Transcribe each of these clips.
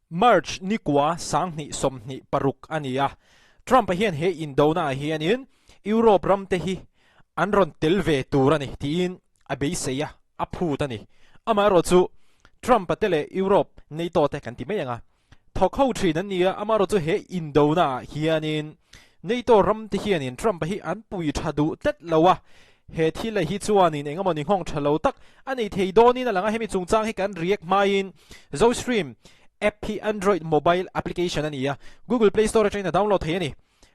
March nikua 2026 a ni a, Trump-a hian he indonaah hianin Europe ramte hi an rawn tel ve tur a ni tiin a beisei a, a phut a ni. Amaherawhchu, Trump-a te leh Europe NATO te kan ti mai ang a, thawk ho thin an ni a, amaherawhchu he indonaah hianin NATO ramte hianin Trump-a hi an pui tha duh tlat lo a, he thil a hi chuanin eng emawni nghawng tha lo tak a nei thei dawnin a lang a, hemi chungchang hi kan react hmain Zostream app hi Android mobile application a ni a, Google Play Store atangin a download thei a ni.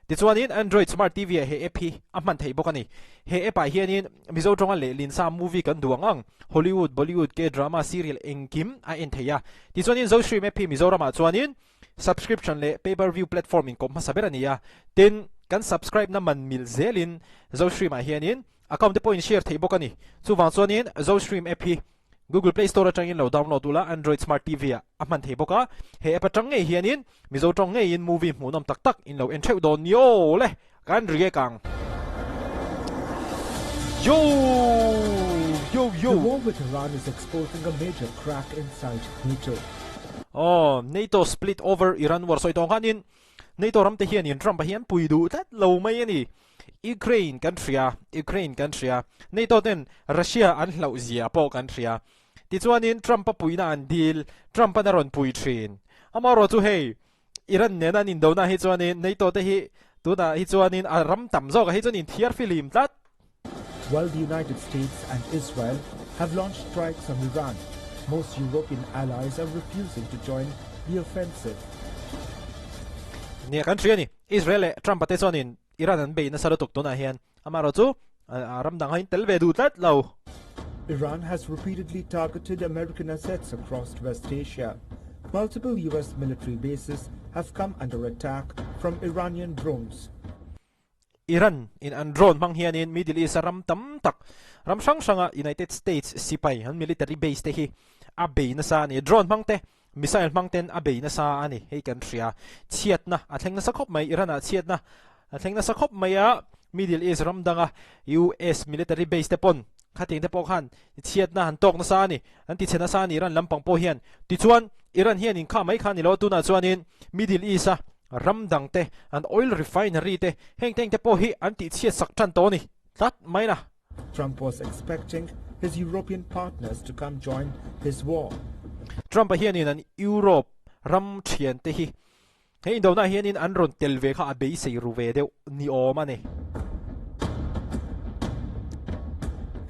Tichuanin Android Smart TV ah he app hi a hman theih bawk a ni. He app ah hianin Mizo tawnga lehlin sa movie kan duh ang ang, Hollywood, Bollywood, K-drama, serial engkim a en thei a. Tichuanin Zostream app hi Mizoramah chuanin subscription leh pay per view platform inkawp hmasa ber a ni a. Tin, kan subscribe na man mil zelin Zostream ah hianin account te pawh in share theih bawk a ni. Chuvang chuanin Zostream app hi Google Play Store atangin lo download ula, Android Smart TV ah a hman thei bawk a, he app atang ngei hianin Mizo tawng ngeiin movie hmuhnawm tak tak in lo en theuh dawn ni aw le, kan react ang. Yo! Yo The yo! war with Iran is exposing a major crack inside NATO. Aw, NATO split over Iran war sawi tawng khanin NATO ramte hianin Trump-a hi an pui duh tlat lo mai a ni. Ukraine kan hria, Ukraine kan hria, NATO ten Russia an hlauh zia pawh kan hria. Tichuanin Trump-a puihna an dil, Trump-an a rawn pui thin. Amaherawh chu hei, Iran nena an indona hi chuanin NATO te hi tunah hi chuanin a ram tam zawkah hi chuan inthiar fihlim tlat. While the United States and Israel have launched strikes on Iran, most European allies are refusing to join the offensive. Nia kan hria a ni. Israel leh Trump-a te chuanin Iran an bei nasa lutuk tunah hian amaherawh chu ram dang hain tel ve duh tlat lo. Iran has repeatedly targeted American assets across West Asia. Multiple US military bases have come under attack from Iranian drones. Iran in an drone hmang hianin Middle East a ram tam tak, ram hrang hranga United States sipai an military base te hi a bei nasa a ni. Drone hmang te Missile hmang ten a bei nasa a ni, hei kan hria. Chhiatna a thleng nasa khawp mai, Iran ah chhiatna a thleng nasa khawp mai a, Middle East ram danga US military base te pawn khating te pawh khan chhiatna han tawk nasa a ni, an ti chhe nasa a ni Iran lampang pawh hian. Tichuan, Iran hian inkhah mai kha a ni lo, tunah chuanin Middle East a ram dang te, an oil refinery te, heng te engte pawh hi an tih chhiat sak tan tawh a ni tlat mai na. Trump was expecting his European partners to come join his war. Trump-a hianin an Europe ram thiante hi he indona hianin an rawn tel ve kha a beisei ru ve deuh ni awm a ni.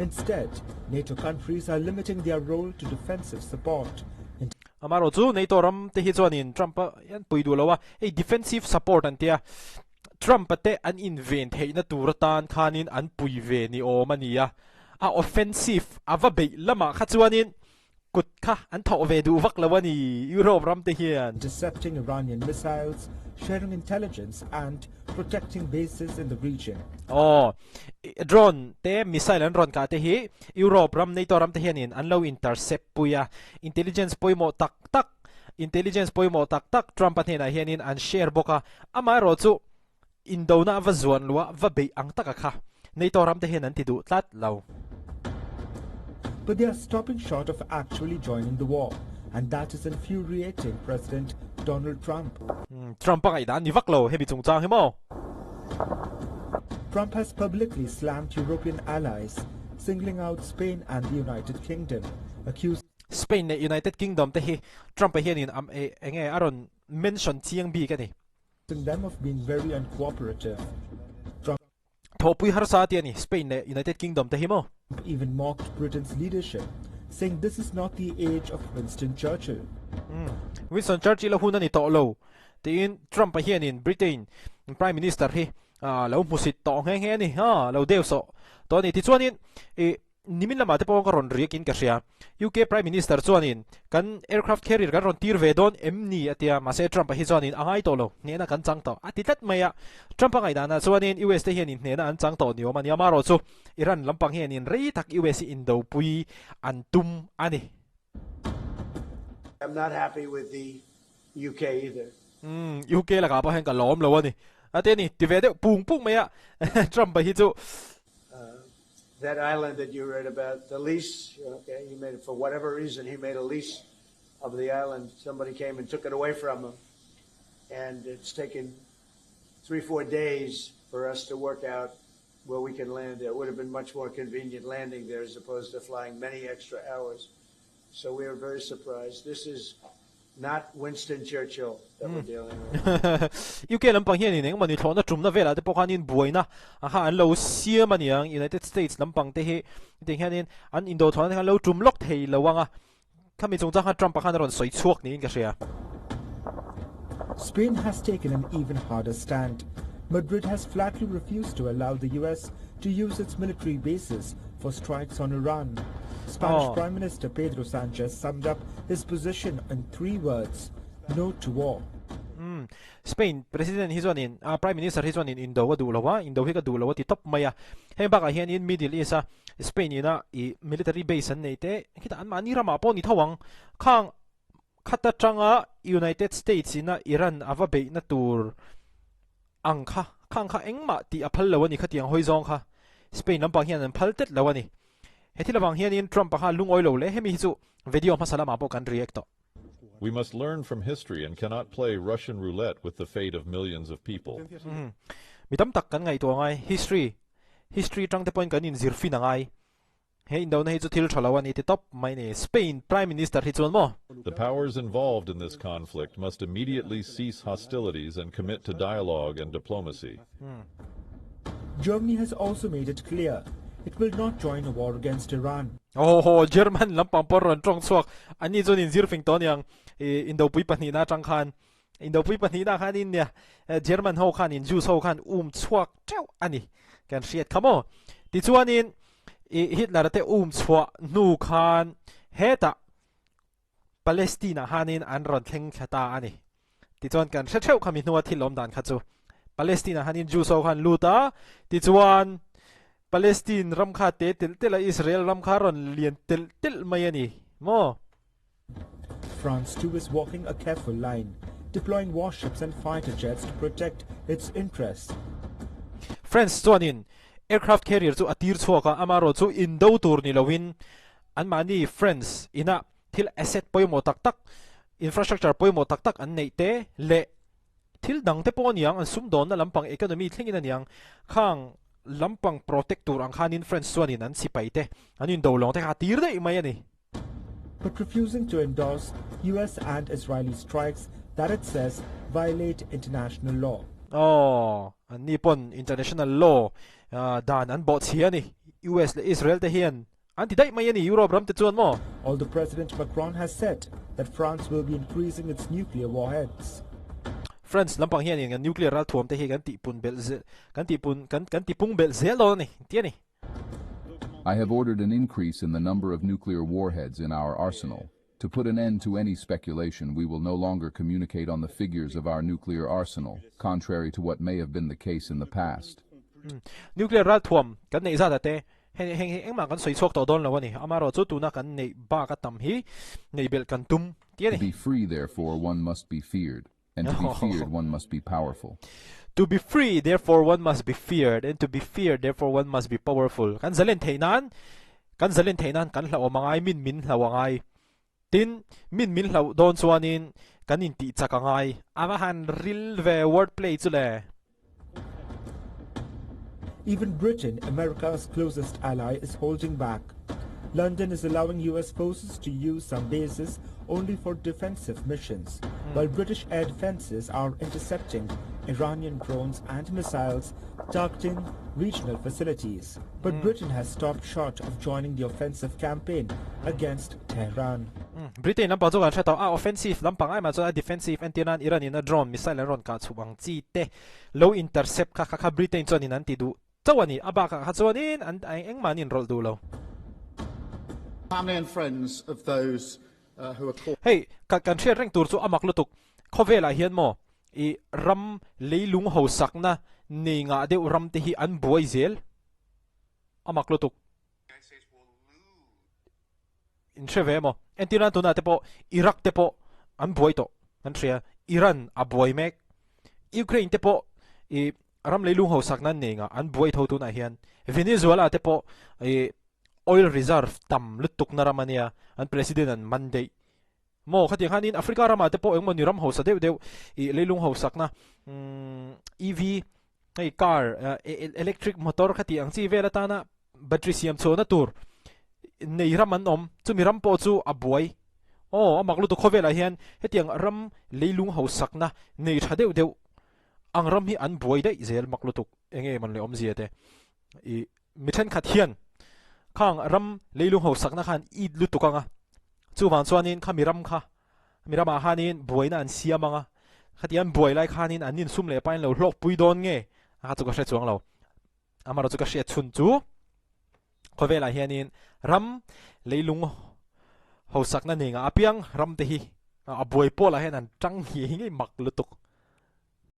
Instead, NATO countries are limiting their role to defensive support. Amaherawh chu NATO ram te hi chuanin Trump-a hian pui duh lo a, hei defensive support an tia, Trump-a te an inven theihna tur atan khanin an pui ve ni awm a ni a, a offensive a va beih lamah kha chuanin kut kha an thawh ve duh vak lo a ni Europe ram te hian. Intercepting Iranian missiles, sharing intelligence and protecting bases in the region. Aw, drone te missile an rawn kah te hi Europe ram NATO ram te hianin an lo intercept pui a, intelligence pawimawh tak tak Intelligence pawimawh tak tak Trump-a hnenah hianin an share bawk a, amaherawh chu indona a va zuan luh a, va beih ang taka kha NATO ramte hian an ti duh tlat lo. But they are stopping short of actually joining the war and that is infuriating President Donald Trump. Trump-a ngaihdan ni vak lo hemi chungchang hi maw? Trump has publicly slammed European allies, singling out Spain and the United Kingdom, accusing. Spain leh United Kingdom te hi Trump-a hianin am e enge a rawn mention chiang bik a ni. Them of being very uncooperative. Trump Thawhpui harsa a ti a ni, Spain leh United Kingdom te hi maw? even mocked Britain's leadership, saying this is not the age of Winston Churchill. Winston Churchill a hun a ni tawh lo, tiin Trump-a hianin Britain Prime Minister hi lo hmusit tawh nghe nghe a ni, a lo deuhsawh tawh a ni. Tichuanin ih Nimin lamah te pawh ka rawn riak in ka hria. UK Prime Minister chuanin kan aircraft carrier kan rawn tir ve dawn em ni a tia, mahse Trump-a hi chuanin a ngai tawh lo, hnehna kan chang tawh a ti tlat mai a. Trump-a ngaihdanah chuanin US te hianin hnehna an chang tawh ni awm a ni. Amaherawh chu Iran lampang hianin rei tak US hi indopui an tum a ni. I'm not happy with the UK either. Umm, UK lakah pawh hian ka lawm lo a ni. A ti a ni, ti ve deuh pung pung mai a Trump-a hi chu. That island that you read about, the lease, okay, he made it for whatever reason he made a lease. of the island. Somebody came and took it away from him. And it's taken 3, 4 days for us to work out where we can land. It would have been much more convenient landing there as opposed to flying many extra hours. So we are very surprised. This is not Winston Churchill that we're dealing with. UK lampang hianin engmawni thlawhna tumna velah te pawh khanin buaina a kha an lo siam a niang. United States lampang te hi hetiang hianin an indo thlawhna te kha an lo tum lawk thei lo ang a. Khami chungchang kha Trump-a khan a rawn sawi chhuak niin ka hria. Spain has taken an even harder stand. Madrid has flatly refused to allow the US to use its military bases for strikes on Iran. Spanish Oh. Prime Minister Pedro Sanchez summed up his position in three words, no to war. Spain President hi chuanin, ah Prime Minister hi chuanin indo a duh lo a, indo hi ka duh lo a ti tawp mai a. Heng bakah hianin Middle East a Spain ina ih military base an nei te, khitah anmahni ramah pawh ni tho ang. Khang khat atanga United States ina Iran a va beihna tur ang kha, khang kha engmah tih a phal lo a ni khatiang hawi zawng kha. Spain lampang hian an phal tet lo a ni. He thil avang hianin Trump-a kha lungawi lo le, hemi hi chu video hmasa lamah pawh kan react tawh. We must learn from history and cannot play Russian roulette with the fate of millions of people. Mi tam tak kan ngaihtuah ngai, history, history tang te pawhin kan inzir fin a ngai. He indona hi chu thil tha lo a ni ti tawp mai ni. Spain Prime Minister hi chuan maw? The powers involved in this conflict must immediately cease hostilities and commit to dialogue and diplomacy. Germany has also made it clear it will not join a war against Iran. Aw haw, German lampang pawh rawn tawng chhuak. Anni chuan inzir fing tawh aniang i Indopui pahnihna atang khan. Indopui pahnihna khan in nia German ho khan in Jews ho khan um chhuak teuh a ni. Kan hriat kha maw? Tichuanin i Hitler te um chhuah hnu khan hetah Palestine ah hanin an rawn thleng thla ta a ni. Tichuan kan hre theuh kha mi hnua thil awm dan kha chu. Palestine ah hanin Jews ho khan lut a, tichuan Palestine ram kha te telh telh a Israel ram kha rawn lian telh telh mai a ni maw? France too is walking a careful line, deploying warships and fighter jets to protect its interests. France chuanin aircraft carrier chu a tir chhuak a, amaherawh chu indo tur ni loin Anmahni France ina thil asset pawimawh tak tak, infrastructure pawimawh tak tak an neih te leh thil dang te pawh a niang, an sumdawnna lampang economy thlengin a niang, khang lampang protect tur ang khanin France chuanin an sipai te, an indo lawng te kha a tir daih mai a ni. But refusing to endorse US and Israeli strikes that it says violate international law. Aw, anni pawn international law dan an bawhchhia a ni, US leh Israel te hian An ti daih mai a ni Europe ram te chuan maw? Although President Macron has said that France will be increasing its nuclear warheads. France lampang hianin kan nuclear ralthuam te hi kan tihpun belh zel, kan tihpun, kan kan tipung belh zel dawn a ni, ti a ni. I have ordered an increase in the number of nuclear warheads in our arsenal. To put an end to any speculation, we will no longer communicate on the figures of our nuclear arsenal, contrary to what may have been the case in the past. Nuclear ralthuam kan neih zat ate heng heng hi engmah kan sawi chhuak tawh dawn lo a ni. Amaherawhchu tuna kan neih bak a tam hi neih belh kan tum ti a To ni. be free, therefore, one must be feared, and to be feared, one must be powerful. To be free, therefore, one must be feared, and to be feared, therefore, one must be powerful. Kan zalen theih nan, kan zalen theih nan kan hlauh awm a ngai, min min hlauh a ngai. Tin, min min hlauh dawn chuanin kan intih chak a ngai. A va han ril ve word play chu le. Even Britain, America's closest ally, is holding back. London is allowing US forces to use some bases only for defensive missions, while British air defenses are intercepting Iranian drones and missiles targeting regional facilities. But Britain has stopped short of joining the offensive campaign against Tehran. Britain lampang chu kan hre tawh a, offensive lampang aimah chuan a defensive entir nan Iran in a drone missile an rawn kah chhup ang chi te lo intercept kha kha kha Britain chuanin an ti duh chauh a ni. A bakah kha chuanin an engmah an inrawlh duh lo. Family and friends of those who are caught. Hei, kan hriat reng tur chu a mak lutuk. Khawvelah hian maw i ram leilung hosakna nei ngah deuh ram te hi an buai zel a mak lutuk. In hre ve emaw? Entir nan tunah te pawh Iraq te pawh an buai tawh kan hria, Iran a buai mek, Ukraine te pawh i ram leilung hosakna nei ngah an buai tho tunah hian, Venezuela te pawh i oil reserve tam lutuk na ram a nia, an president an man daih. Maw khatiang khanin Africa ramah te pawh engemaw ni ram hausa deuh deuh ih leilung hausakna umm EV hei car electric motor khati ang chi vel atana battery siam chhuahna tur nei ram an awm chumi ram pawh chu a buai aw a mak lutuk khawvelah hian hetiang ram leilung hausakna nei tha deuh deuh ang ram hi an buai daih zel mak lutuk enge man leh awmzia te ih Mi thenkhat hian khang ram leilung hausakna khan it lutuk anga, chuvang chuanin kha mi ram kha mi ramah khanin buaina an siam anga, khati an buai lai khanin an insum leh pain lo hlawkpui dawn nge a kha chu ka hre chuang lo. Amaherawhchu ka hriat chhun chu khawvelah hianin ram leilung hausakna nei ngah apiang ram te hi a buai pawlah hian an tang ngei ngei mak lutuk.